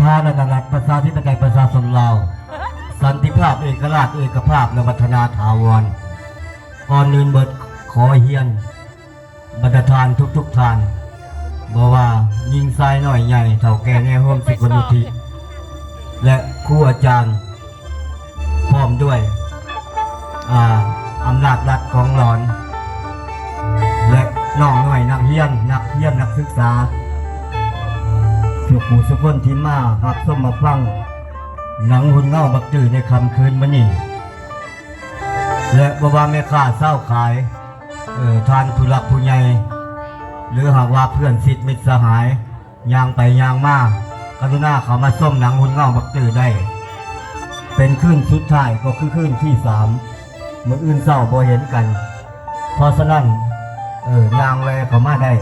ສາທາລະນະລັດ ປະຊາທິປະໄຕ ປະຊາຊົນລາວ ສັນຕິພາບ ເອກະລາດ ເອກະພາບ ແລະ ວັດທະນາຖາວອນ. ກ່ອນອື່ນເບິດ ຂໍຮຽນບັນດາທ່ານທຸກໆທ່ານ ບໍ່ວ່າຍິງຊາຍ ນ້ອຍໃຫຍ່ ເຖົ້າແກ່ ແນວໂຮມ ສຸຄະນຸທິ ແລະ ຄູອາຈານ ພ້ອມດ້ວຍ ອ່າ ອຳນາດລັດ ກອງຫຼອນ ແລະ ນ້ອງນ້ອຍ ນັກຮຽນ ນັກຮຽນ ນັກສຶກສາ ທຸກຜູ້ທຸກຄົນທີ່ມາຮັບຊົມມາຟັງໜັງຮຸ່ນເງົາບັກຕື້ໃນຄ່ຳຄືນມື້ນີ້ ແລະ ບໍ່ວ່າແມ່ຄ້າຊາວຂາຍ ເອີ ທ່ານຜູ້ຫຼັກຜູ້ໃຫຍ່ ຫຼືຫາກວ່າເພື່ອນຊິດມິດສະຫາຍ ຍ່າງໄປຍ່າງມາ ກະລຸນາເຂົ້າມາຊົມໜັງຮຸ່ນເງົາບັກຕື້ໄດ້ ເປັນຄືນສຸດທ້າຍ ກໍຄືຄືນທີສາມ ມື້ອື່ນເຊົ້າບໍ່ເຫັນກັນ ເພາະສະນັ້ນ ເອີ ຍ່າງແວ່ເຂົ້າມາໄດ້.